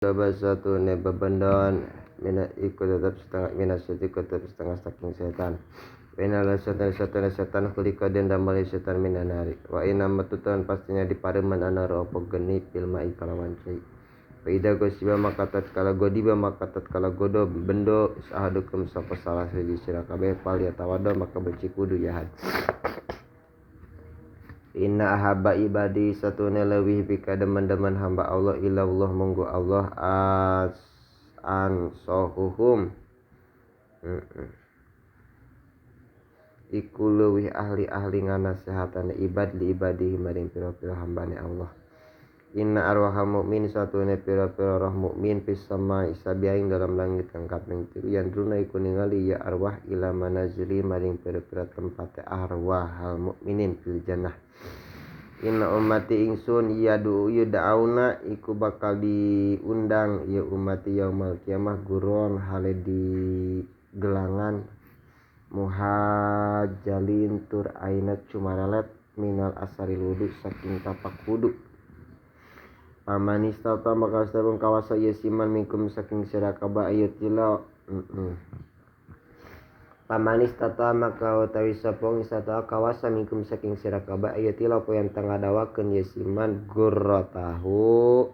Satu ne bebendon mina iku tetap setengah minas iku tetap setengah saking setan. Wa setan setan setan kulika den damel setan minanari. Wa inna matutan pastinya dipareman anaro apa geni filma kalawan cai. Fa ida gosiba maka tatkala godiba maka tatkala godo bendo sahadukum sapa salah siji sira kabeh fal yatawaddo maka becik wudu yahan. Inna ahabba ibadi satune leuwih pika demen-demen hamba Allah ilallah munggu Allah as ansohuhum. Iku leuwih ahli-ahli nganasehatane ibad li ibadihi maring pira-pira hambane Allah. Inna arwahal mukmin satune pira-pira roh mukmin fis sama isabiaing dalam langit kang kaping 3 yandruna iku ningali ya arwah ila manazili maring pira-pira tempate arwahal mukminin fil jannah. Inna ummati ingsun yadu yudauna iku bakal diundang ya ummati yaumal kiamah guron hale di gelangan muhajalin tur aina cumarelet minal asari wudu saking tapak wudu. Pamanistata maka sabung kawasa yesiman minkum saking sira kabeh ayatila. Pamanistata maka utawi sapa istata kawasa minkum saking sira kabeh ayatila apa yang tangadawakeun yesiman gurratahu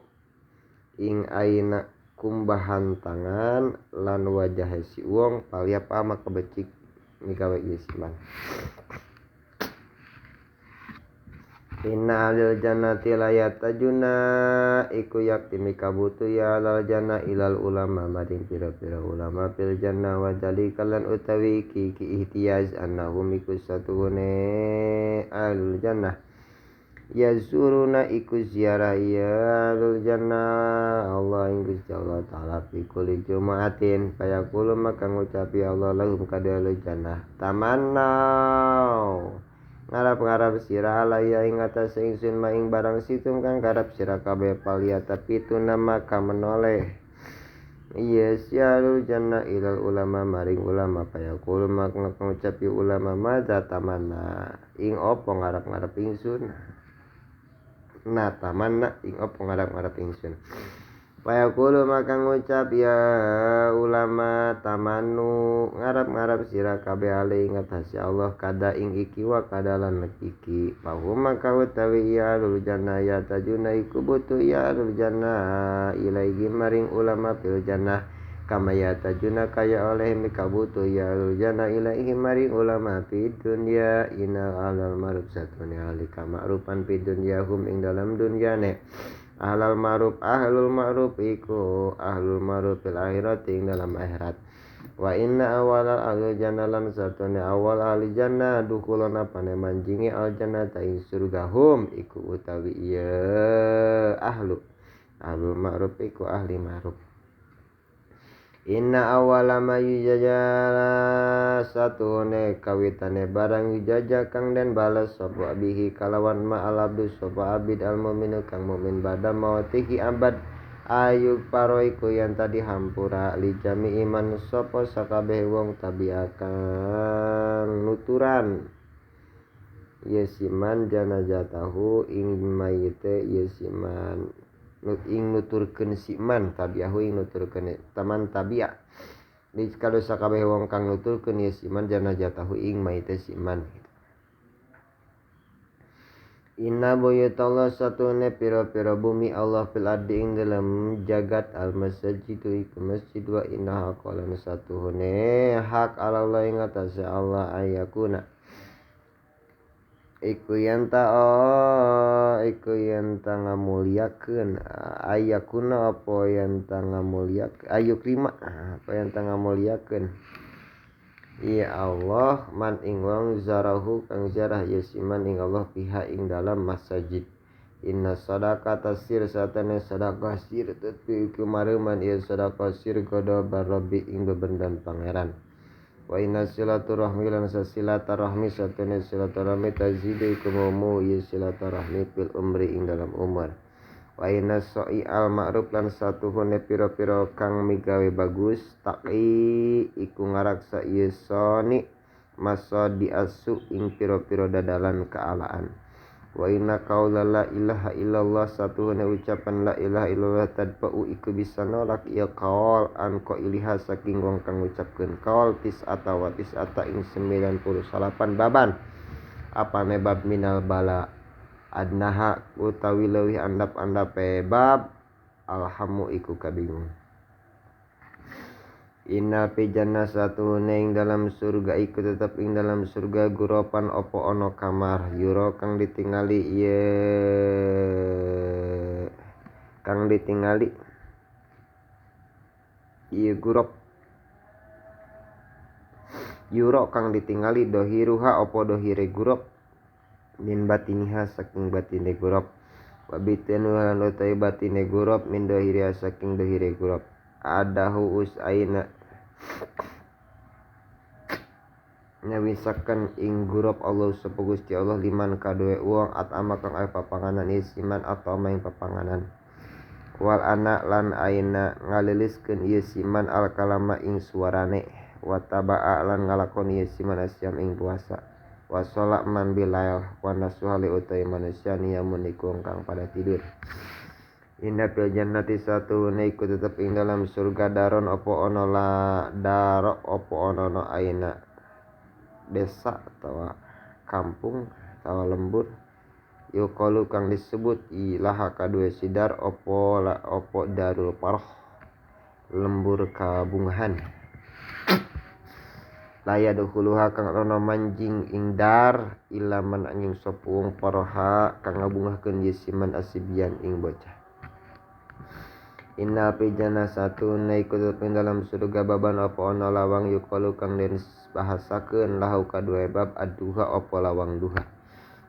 ing aina kumbahan tangan lan wajah si wong paliapa maka becik migawe yesiman. Inna alil jannati layatajuna iku yakti mikabutu ya alal jannah ilal ulama maring pira-pira ulama fil jannah wa dzalika lan utawi iki iki ihtiyaz annahum iku satuhune alul jannah yazuruna iku ziarah ya alul jannah Allah ing Gusti Allah taala fi kulli jum'atin fayaqulu maka ngucapi Allah lahum kadalul jannah tamannau ngarap-ngarap sira alaya ing atase ingsun maing barang situm kang karep sira kabeh palia tapi itu nama ka menoleh iya sialul jannah ilal ulama maring ulama payaqulu maka ngucapi ulama madza tamanna ing opo ngarap-ngarap ingsun na tamanna ing opo ngarap-ngarap ingsun payaqulu maka ngucap ya ulama tamanu ngarap-ngarap sira kabeh ale ing atase Allah kada ing iki wa kada lan iki pahu maka utawi ya alul jannah ya tajuna iku butuh ya alul jannah ilaihi maring ulama fil jannah kama ya tajuna kaya oleh mika butuh ya alul jannah ilaihi maring ulama fid dunya inal alal ma'ruf satune alika ma'rufan fid dunya hum ing dalam dunyane ahlul ma'ruf ahlul ma'ruf iku ahlul ma'ruf fil akhirat ing dalam akhirat. Wa inna awalal ahli jannah lan satune awal ahli jannah dukulon apane manjingi al jannah ta ing surga hum iku utawi ieu ahlu ahlul ma'ruf iku ahli ma'ruf. Inna awala ma yujajala satune kawitane barang yujaja kang den bales sapa bihi kalawan ma al abdu sapa abid al mukminu kang mukmin bada mautihi abad ayub paro iku yang tadi hampura li jami iman sapa sakabeh wong tabiakan nuturan yesiman janazatahu ing mayite yesiman ing nuturkeun siman tabiahu ing nuturkeun taman tabia di kalau sakabeh wong kang nuturkeun ye siman janazatahu ing maite siman. Inna buyutallah satune pira-pira bumi Allah fil ardi ing dalam jagat al masjidu iku masjid wa inna haqqan satuhune hak Allah ing atase Allah ayakuna iku yanta iku yanta ngamuliakeun ayakuna apa yanta ngamuliakeun ayukrima apa yanta ngamuliakeun ya Allah man ing wong zarahu kang zarah yasiman ing Allah pihak ing dalam masjid. Inna sadaqata sir satane sedekah sir tetpi iku mareman ieu sedekah sir godo barabbi ing bebendan pangeran. Wa inna silaturahmi lan silaturahmi satune silaturahmi tazidu iku mumu ieu silaturahmi fil umri ing dalam umur. Wa inna sa'i al ma'ruf lan satuhune pira-pira kang migawe bagus taqi iku ngaraksa ieu soni masa diasu ing pira-pira dadalan kaalaan. Wa inna qaula la ilaha illallah satuhuna ucapan la ilaha illallah tadfa'u iku bisa nolak ieu qaul an qailiha saking wong kang ngucapkeun qaul tis'ata wa tis'ata ing 99 baban apane bab minal bala adnaha utawi leuwih andap-andape bab alhamu iku kabingung. Inna fi jannah satuhuna ing dalam surga iku tetep ing dalam surga guropan opo ono kamar yuro kang ditingali ieu kang ditingali ieu gurop yuro kang ditingali dohiruha opo dohire gurop min batiniha saking batine gurop wa bitinu lan utawi batine gurop min dohiriha saking dohire gurop adahu usaina nyawisaken ing gurop Allah sapa Gusti Allah liman kaduwe wong atama kang aya papanganan isiman atama ing papanganan wal ana lan aina ngaliliskeun ieu siman al kalama ing suarane wa tabaa lan ngalakoni ieu siman asyam ing puasa wa sholat man bilail wa nasuhali utawi manusia niyamun iku kang pada tidur. Inna fil jannati satuhuna iku tetep ing dalam surga daron opo ono la daro opo ono no aina desa atawa kampung atawa lembur yuqalu kang disebut ilaha kadue sidar opo la opo darul paroh lembur kabungahan laya dukhuluha kang ono manjing ing dar illa man angin sapa wong paroha kang ngabungahkeun yesiman asibian ing bocah. Inna fi jannah satuna iku tetep ing dalam surga baban apa ana lawang yuqalu kang den bahasakeun lahu kadue bab ad-duha apa lawang duha.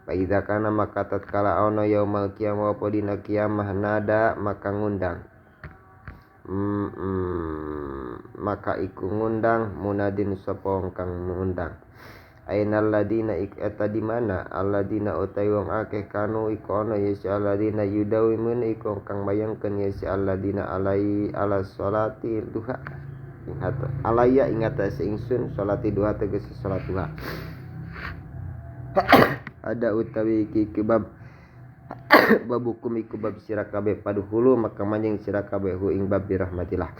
Fa idza kana maka tatkala ana yaumal qiyamah apa dina kiamah nada maka ngundang maka iku ngundang munadin sapa wong kang ngundang. Ainal ladina eta di mana alladina utai wong akeh kanu iku ana ya si alladina yudawimun iku kang bayangkeun ya si alladina alai ala sholati duha ingat alaya ingat ingsun sholati duha tegese salat duha. Ada utawi iki bab bab hukum iku bab sira kabeh paduhulu maka manjing sira kabeh hu ing bab birahmatillah.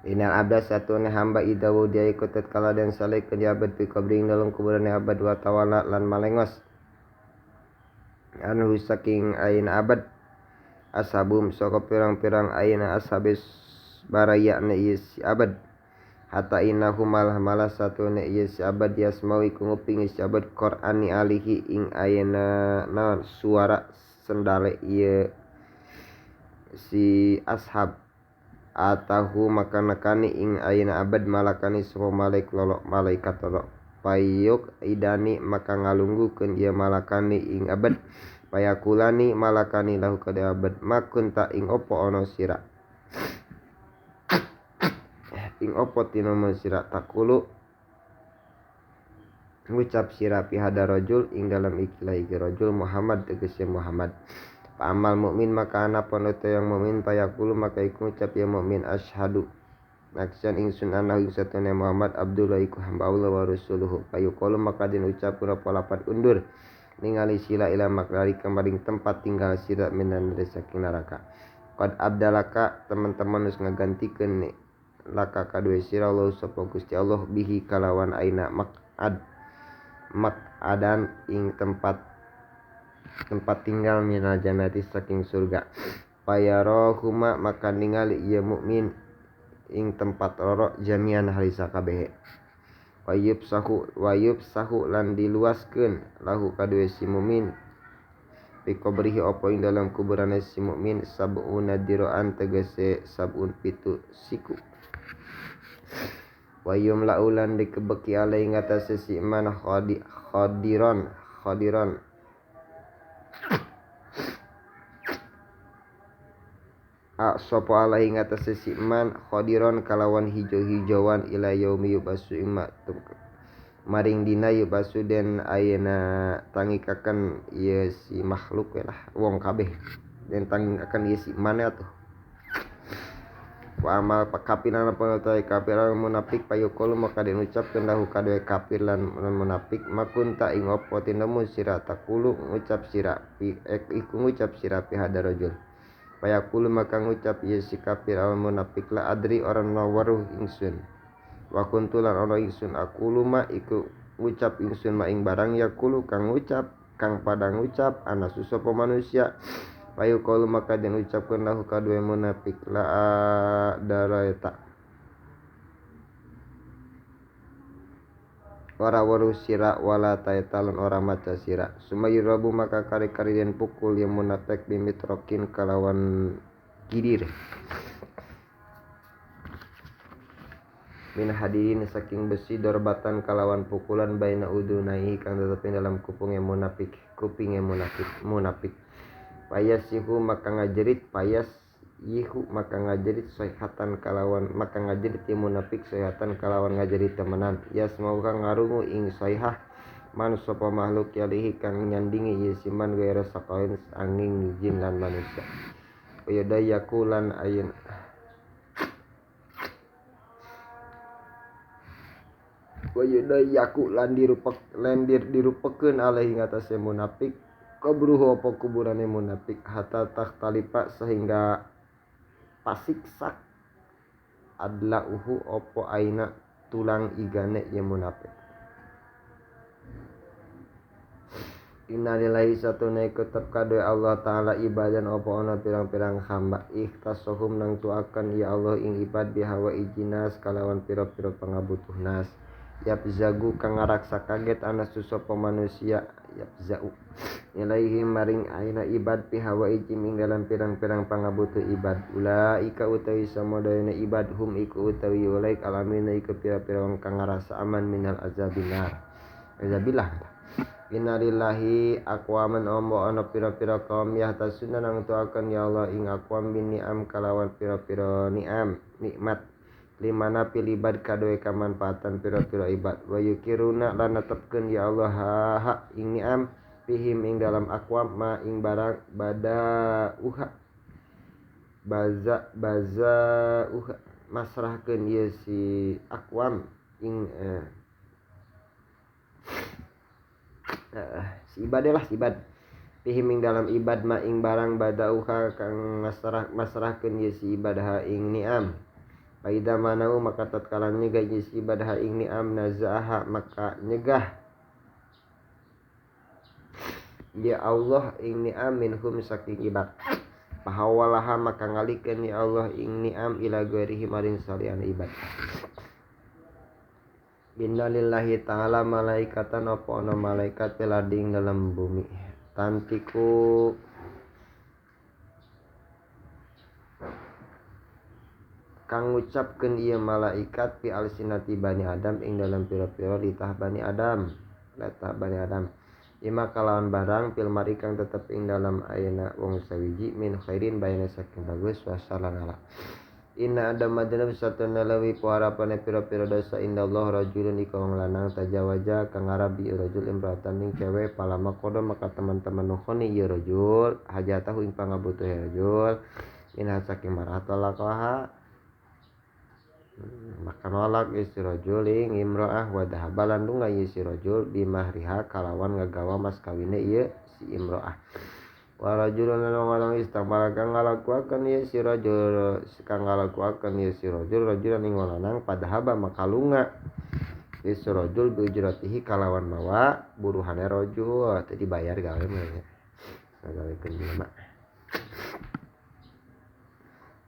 Inal abda satune hamba idza wudiya iku tatkala den salikeun ya abad fi qabri ing dalem kuburane abad wa tawala lan malengos anhu saking aina abad ashabum saka pirang-pirang aina ashabis barayana ieu si abad hatta innahu malah malah satune ieu si abad yasmau iku nguping si abad Qur'ani alihi ing aina naon suara sendale ieu si ashab atahu maka nekani ing ayeuna abad malakani sapa malaik lolok malaikat lolok payuk idani maka ngalungguhkeun ieu malakani ing abad payakulani malakani lahu kada abad makunta ing opo ana sira ing opo tinomo sira takulu ngucap sira fi hada rajul ing dalam ikilah iki rajul Muhammad tegese Muhammad. Amal mukmin maka ana pun yang mukmin payakulu maka iku ngucap ya mukmin asyhadu naksian ingsun ana ing satune Muhammad abdullah iku hamba Allah wa rasuluhu payuqalu maka den ucap apa lapat undur ningali sila ila maklari kemaring tempat tinggal sira minan saking neraka qad abdalaka teman-teman wis ngagantikeun laka kadue sira Allah sapa Gusti Allah bihi kalawan aina maq'ad maq'adan ing tempat tinggal minal jannati saking surga payarahuma maka ningali ieu mukmin ing tempat loro jami'an halisa kabehe wayub sahu lan diluaskeun lahu kadue si mukmin fi qabrihi apa ing dalam kuburane si mukmin sab'una diraan tegese sabun pitu siku wayum laulan dikebeki alai ngatasé si man khadiron sapa alaihi ngatasé si man khadiron kalawan hijo-hijauan ila yaumi yubasu imma maring dina yubasu den ayeuna tangikaken ieu si makhluk lah wong kabeh den tangikaken ieu si man atuh. Wa amal kapiran apa utawi kafir munafik payukul maka den ucapkeun lahu kadue kafir lan munafik makunta ing apa tinemu sira takulu ngucap sira iku ngucap sira fi hadar rajul payakulu maka ngucap ieu si kafir al munafik la adri orang waruh ingsun wa kuntu lan ana ingsun aqulu ma iku ngucap ingsun ma ing barang yakulu kang ngucap kang padha ngucap ana sapa manusia payu kaulu maka den ucapkeun lahu kadue munafik la daraita ora waruh sira wala taita lan ora maca sira sumayrabu maka kari-kari den pukul yang munafik bimitrokin kalawan gidir min hadirin saking besi dorbatan kalawan pukulan baina udunai kang tetep dalam kuping yang munafik kuping yang munafik payasihu maka ngajerit payas yihu maka ngajerit soihatan kalawan maka ngajerit ya munafik soihatan kalawan ngajerit temenan yasmau kang ngarungu ing soihah man sapa makhluk yalihi kang nyandingi ieu siman gaira sakain angin jin lan manusia yadayaku lan ayeuna wayadayaku lan dirupek lan dirupekeun alaihi ngatasé munafik kubruhu apa kuburane munafik hatta takhtalifa sehingga pasiksak adlauhu apa aina tulang igane ya munafik. Innalillahi satuna iku tetep kadue Allah Ta'ala ibadan apa ana pirang-pirang hamba ikhtasohum nang tuakan ya Allah ing ibad bihawa ijinas kalawan pira-pira pangabutuh nas yapzagu kang ngaraksa kaget ana sapa manusia yapzau ilaihi maring aina ibad pihawa ijim ing dalam pirang-pirang pangabutuh ibad ulaika utawi samodayana ibad hum iku utawi ulaik alamina iku pira-pira wong kang ngarasa aman minal azabinar azabillah. Innalillahi aqwaman ombo ana pira-pira kaum yahtasuna nang tuakan ya Allah ing aqwam bin ni'am kalawan pira-pira ni'am nikmat limana pil ibad kadoe kamanfaatan pira-pira ibad wa yukiruna lan netepkeun ya Allah ha ing ni'am fihim ing dalam aqwam ma ing barang bada uha baza baza uha masrahkeun ieu si aqwam ing si ibadelah si ibad fihim ing dalam ibad ma ing barang bada uha kang masrahkeun ieu si ibad ha ing ni'am paida manau maka tatkala nyegah ieu si ibad ha ing ni'am nazaaha maka nyegah ya Allah ing ni'am minhum saking ibad pahawalaha maka ngalikeun ya Allah ing ni'am ila ghairihi maring saliyane ibad. Innalillahi ta'ala malaikatan apa ana malaikat pelading dalam bumi tantiku kang ngucapkeun ieu malaikat fi alsinati bani Adam ing dalam pira-pira litah bani Adam letah bani Adam ima kalawan barang fil mari kang tetep ing dalam ayeuna wong sawiji min khairin bayana saking bagus wasalana. Inna adam madnab satuna lawi puarapane pira-pira dosa indallah rajulun iku wong lanang tajawaja kang ngarabi rajul imratan ing cewe palama kodo maka teman-teman nukhoni ieu rajul hajatahu ing pangabutuhe rajul inha saking marah talaqaha maka nolak ieu si rajul ing imro'ah wa dhahaba lan lunga ieu si rajul bimahriha kalawan ngagawa mas kawine ieu si imro'ah. Wa rajulun lan wong lanang istamala kang ngalakuakeun ieu si rajul kang ngalakuakeun ieu si rajul rajulan ing wong lanang padahaba maka lunga ieu si rajul bi ujratihi kalawan mawa buruhane rajul teu dibayar gawe mah nya ngagawekeun jelema.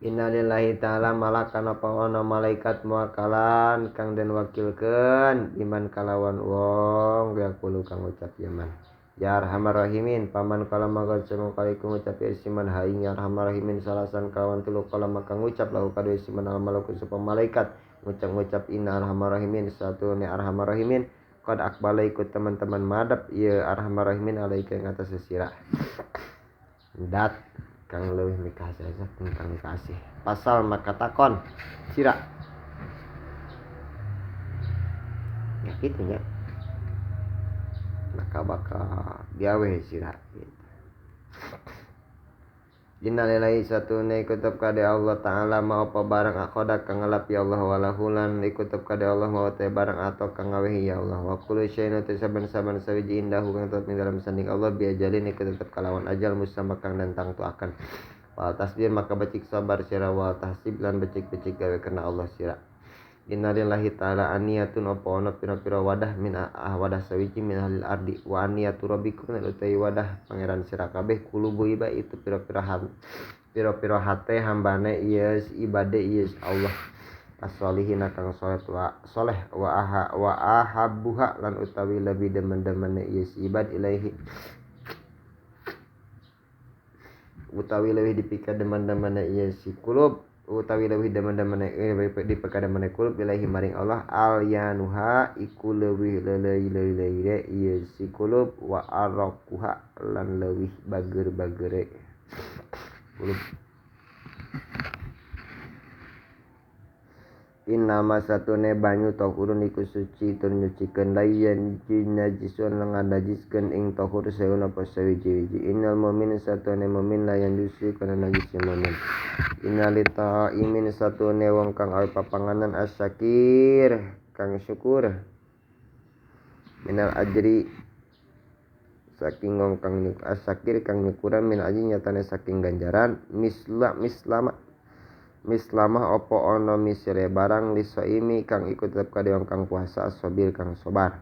Innalillahi ta'ala malakan apa ana malaikat muakalan kang den wakilkeun iman kalawan wong yaqulu kang ucap yaman ya arhamar rahimin paman kala maka cemong kali ku ngucap ya siman ha ing ya arhamar rahimin salasan kawan tilu kala maka ngucap lahu kadue siman al malaku sapa malaikat ngucap-ngucap inna arhamar rahimin satu ni arhamar rahimin qad akbala ikut teman-teman madep ieu arhamar rahimin alaika ing atas sira dat kang leuwih mikasih tentang mikasih pasal maka takon sira ya kitu nya maka bakal diawe sira gitu. Innalillahi satune iku tetep kade Allah Ta'ala ma apa barang akhoda kang ngelap ya Allah walahulan iku tetep kade Allah ma te barang atau kang ngawehi ya Allah wa kullu syai'in saban-saban sawiji indahu kang tetep ing dalam sanding Allah biajalin iku tetep kalawan ajal musamma kang dan tangtuaken wal tasbir maka becik sabar sira wal tahsib lan becik-becik gawe kena Allah sira. Innalillahi ta'ala aniyatun apa ana pira-pira wadah min wadah sawiji min ahlil ardi wa aniyatu rabbikum lan utawi wadah pangeran sira kabeh kulubu iba itu pira-pira hate hambane ieu ibade ieu Allah as-solihina kang soleh wa soleh wa aha wa ahabbuha lan utawi lebih demen-demene ieu ibad ilaihi utawi leuwih dipika demen-demene ieu si kulub utawi leuwih demen-demene dipeka demene kulub ilahi maring Allah al yanuha iku leuwih leuleuy-leuleuy ieu si kulub wa araquha lan leuwih bager-bagere kulub. Innama satune banyu tahurun iku suci tur nyucikeun layan najisun lan najiskeun ing tahur seuna apa sawiji-wiji. Innal mu'min satune mu'min layan yusi kana najis mu'min. Innalita imin satune wong kang awe papanganan asyakir kang syukur minal ajri saking wong kang asyakir kang nyukuran min ajri nyatane saking ganjaran misla mislama mislamah opo ono misire barang lisoimi kang iku tetep kade wong kang puasa asobir kang sobar.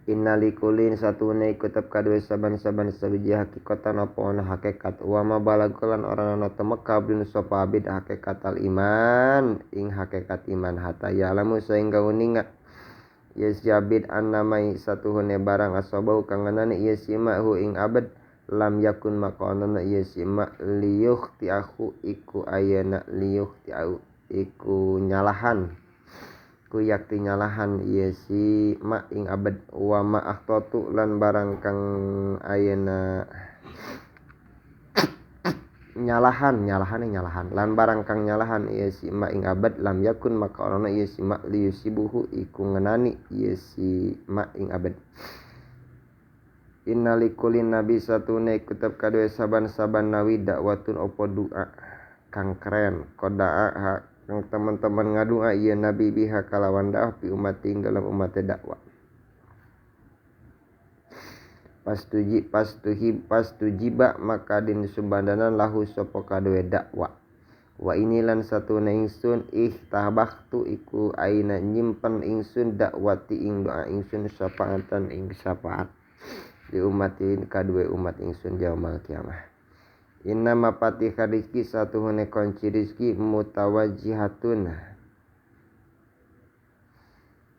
Innalikulin satune iku tetep kaduwe saban-saban sawiji hakikatan opo ono hakikat wa ma balagolan ora ana temeka bin sapa abid hakikatal iman ing hakikat iman hatta ya'lamu sehingga uninga yes yabid annamai satuhune barang asobau kang ngenani yes hu ing abad lam yakun maka ana ieu si ma liyuh tiahu iku ayana liyuh tiahu iku nyalahan ku yakti nyalahan ieu si ma ing abad wa ma akhtatu lan barang kang ayana nyalahan nyalahan lan barang kang nyalahan ieu si ma ing abad lam yakun maka ana ieu si ma liyusibuhu iku ngenani ieu si ma ing abad. Innalikulin nabi satune tetep kaduwe saban-saban nawi dakwatun opo doa kang keren kodaa kang teman-teman ngadua ieu nabi biha kalawan dakwah pi umat ing dalam umat dakwah pastuji pastuhi pastujiba maka din subandanan lahu sapa kaduwe dakwah wa inilan satune ingsun ihtabaktu iku aina nyimpen ingsun dakwati ing doa ingsun syafaatan ing syafaat di umatin kadue umat ingsun yaumal kiamah. Inna mapatih rizki satuhune kunci rizki mutawajjihatun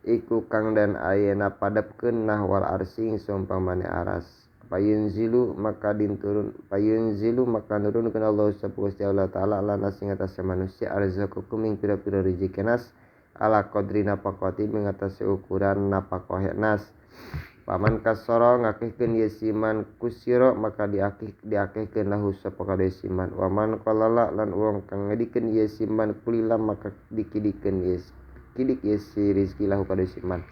iku kang dan ayana padepkeun nahwal arsy sumpamane aras payunzilu maka dinturun payunzilu maka nurunkeun Allah Gusti Allah Ta'ala ala sing atase manusia arzakukum ing pira-pira rezeki nas ala qadri nafaqati mengatasi ukuran nafakohe nas. Paman kasoro ngakehkeun ye siman kusiro maka diakehkeun lahu sapa kade siman waman qalala lan wong kang ngedikeun ye siman kulila maka dikidikeun ye kidik ye si rizki lahu kade siman.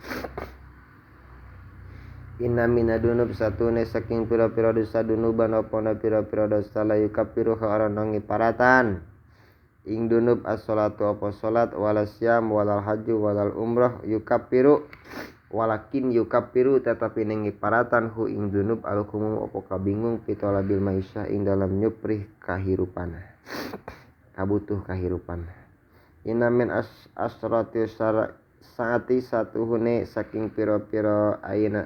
Inna minadunub satune saking pira-pira dosa dunuban apa na pira-pira dosa la yukafiru ora ngiparatan ing dunub as-sholatu apa salat wala syam walal hajju walal umrah yukafiru walakin yukafiru tetapi ning ngiparatan hu ing dunub alhumu apa kabingung pitolabil maisyah ing dalam nyuprih kahirupan kabutuh kahirupan. Inna min asrati saati satuhune saking pira-pira ayeuna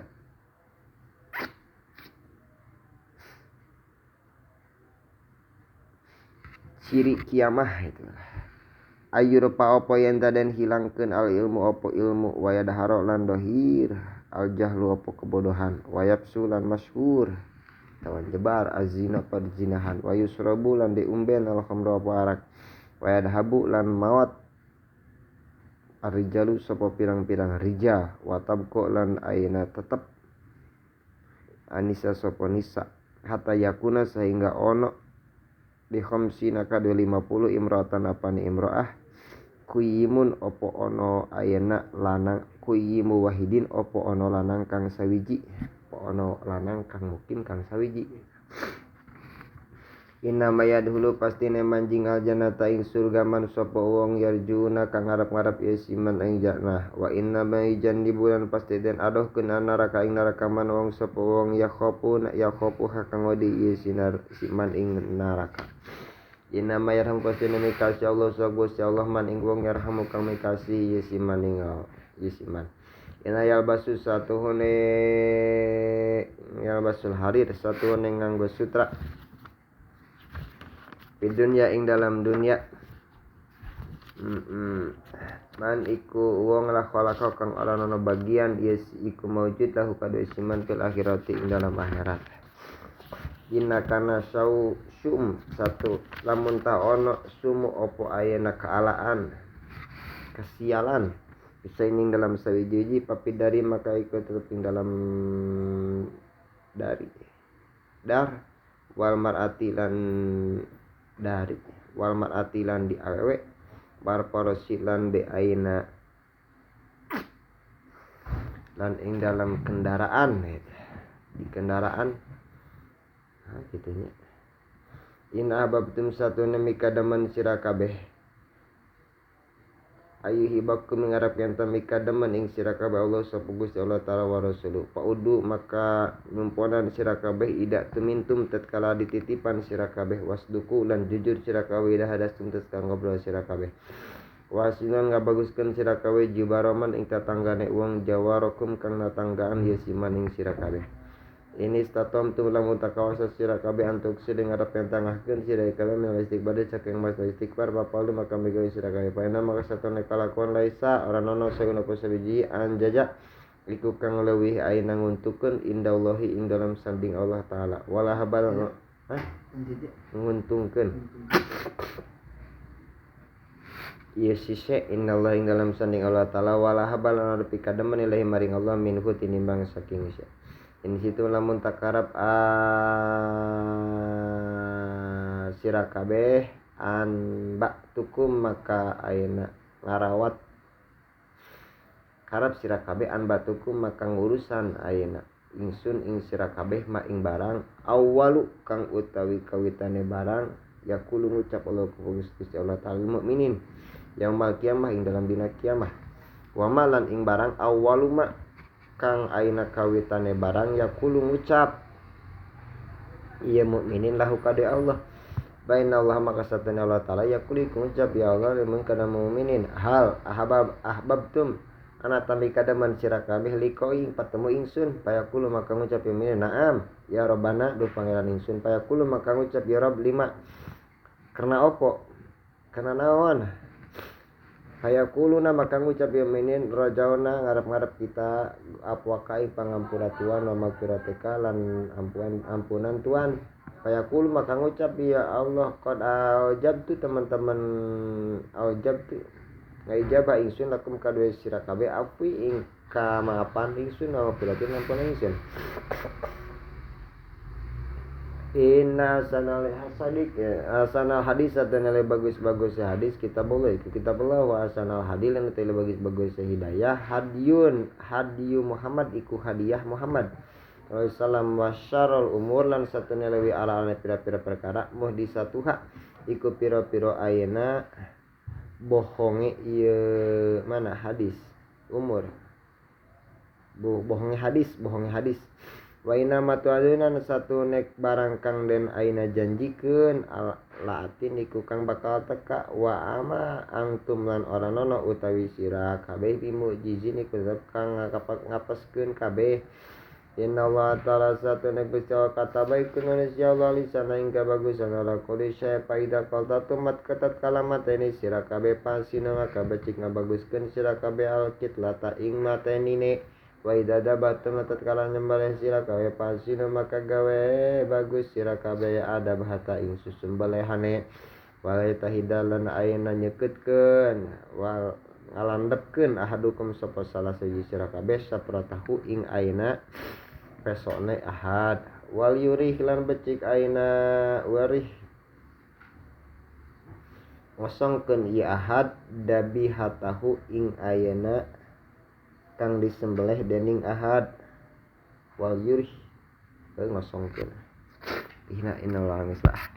ciri kiamah itu ayurpa apa yen taden hilangkeun al ilmu apa ilmu wayadharo lan dohir al jahlu apa kebodohan wayabsu lan masyhur tawan jebar azina perzinahan wayusrabu lan diumben al khamru apa arak wayadhabu lan mawat arrijalu sapa pirang-pirang rijal watabqa lan ayeuna tetep anisa sapa nisa hatta yakuna sehingga ono di khamsina ka 50 imra'atan apani imra'ah kuyimun opo ono ayana lanang kuyimu wahidin opo ono lanang kang sawiji opo ono lanang kang mukim kang sawiji. Inna mayadhulu pastine manjing aljannata ing surga man sapa wong yarjuna kang ngarep-ngarep ieu siman ing jannah. Wa inna mayujannibu lan pasti den adohkeun neraka ing neraka man wong sapa wong yakhafuna yakhafu kang wedi ieu sinar siman ing neraka. Inna mayarham pastine mikasi Allah sapa Gusti Allah man ing wong yarhamu kang mikasi ieu siman ing ieu siman. Inna yalbasu satuhune yalbasul harir satuhune nganggo sutra di dunia ing dalam dunia. Man iku wong la khalaqa kang ora ana bagian ieu iku maujud lahu kadue siman fil akhirati ing dalam akhirat. Inna kana sau sum satu lamun ta ono sumu opo ayana kaalaan kesialan bisa ing dalam sawiji papi dari maka iku tetep ing dalam dari dar wal mar'ati lan dari wal mar'ati lan di awewe bar porosi lan di aina lan ing dalam kendaraan di kendaraan. Nah, gitu nya. In ahbabtum satuna mikadaman sira kabeh ayu hibakum ngarep yen mikademen ing sira kabeh Allah sapa Gusti Allah taala wa rasuluh. Paudu maka nyumponan sira kabeh ida tumintum tatkala dititipan sira kabeh wasduku lan jujur sira kabeh ida hadastum tatkala ngobrol sira kabeh. Wasinan ngabaguskeun sira kabeh jibaroman ing tatanggane wong jawarokum kang natanggaan yasiman ing sira kabeh. Ini statom tu lamun takawasa sira kabeh antuk sideng ngarep yen tangahkeun sira kabeh minal istighfar saking mas istighfar bapalu maka migawe sira kabeh paena maka satone kalakuan laisa ora nono sayuna apa sabiji anjaja iku kang leuwih ayeuna nguntukeun indallahi ing dalam sanding Allah taala wala habal nguntungkeun ieu sise innallahi ing dalam sanding Allah taala wala habal ana nepi kademen ilahi maring Allah minhu tinimbang saking sise. In situ lamun takarab sira kabeh an ba'tukum maka ayeuna ngarawat karab sira kabeh an ba'tukum maka ngurusan ayeuna ingsun ing sira kabeh ma ing barang awwalu kang utawi kawitane barang yaqulu ngucap Allah Gusti Allah ta'ala mukminin yaumal kiamah ing dalam dina kiamah wa malan ing barang awwalu ma kang aina kawitane barang yaqulu ngucap ieu mukminin lahu kade Allah bainallah maka satana Allah taala yaqulu ngucap ya Allah limun kana mukminin hal ahbab ahbabtum ana tambi kadaman sira kabeh liqoi patemu ingsun payaqulu maka ngucap mukminin na'am ya robbana duh pangeran ingsun payaqulu maka ngucap ya rob lima karena opo karena naon hayaquluna maka ngucap yaminin rajauna ngarep-ngarep kita apwakai pangampura Tuhan wa magfirateka lan ampunan Tuhan. Hayaqulu maka ngucap ya Allah qad aujabtu teman-teman aujabtu ngaijabah ingsun lakum kadue sira kabeh afwi ing kamaapan ingsun wa magfiratin ampunan ingsun. Inna sanal hasadik asanal hadis dan nilai bagus-bagus hadis kita boleh itu kita boleh wa asanal hadil lan nilai bagus-bagus hidayah hadiyun hadiyu Muhammad iku hadiah Muhammad sallam wa syarrul umur lan satune lewi ala-ala pira-pira perkara muhdisatuha iku pira-pira ayeuna bohonge ieu mana hadis umur bohonge hadis wa inna matu'aduna satu nek barang kang den aina janjikeun laatin iku kang bakal teka wa ama angtum lan ora nono utawi sira kabeh bimujizin iku kang ngapeskeun kabeh inna Allah ta'ala satu nek Gusti Allah kataba iku nulis ya Allah lisana ing kabagusan ala kulli syai faida qalta tumat ketat kalamat ini sira kabeh pasina maka becik ngabaguskeun sira kabeh alkitlata ing matenine wa idza dabatum tatkala nyembelih sira kabeh pasina maka gawe bagus sira kabeh adab hata ing susembelihane walai tahidalan ayeuna nyeketkeun wal ngalandepkeun ahadukum sapa salah siji sira kabeh sapratahu ing ayeuna pesone ahad wal yurih lan becik ayeuna warih ngosongkeun ieu ahad dabihatahu ing ayeuna kang disembelih dening ahad wal yurih ngosongkeun ihna innallah mislah.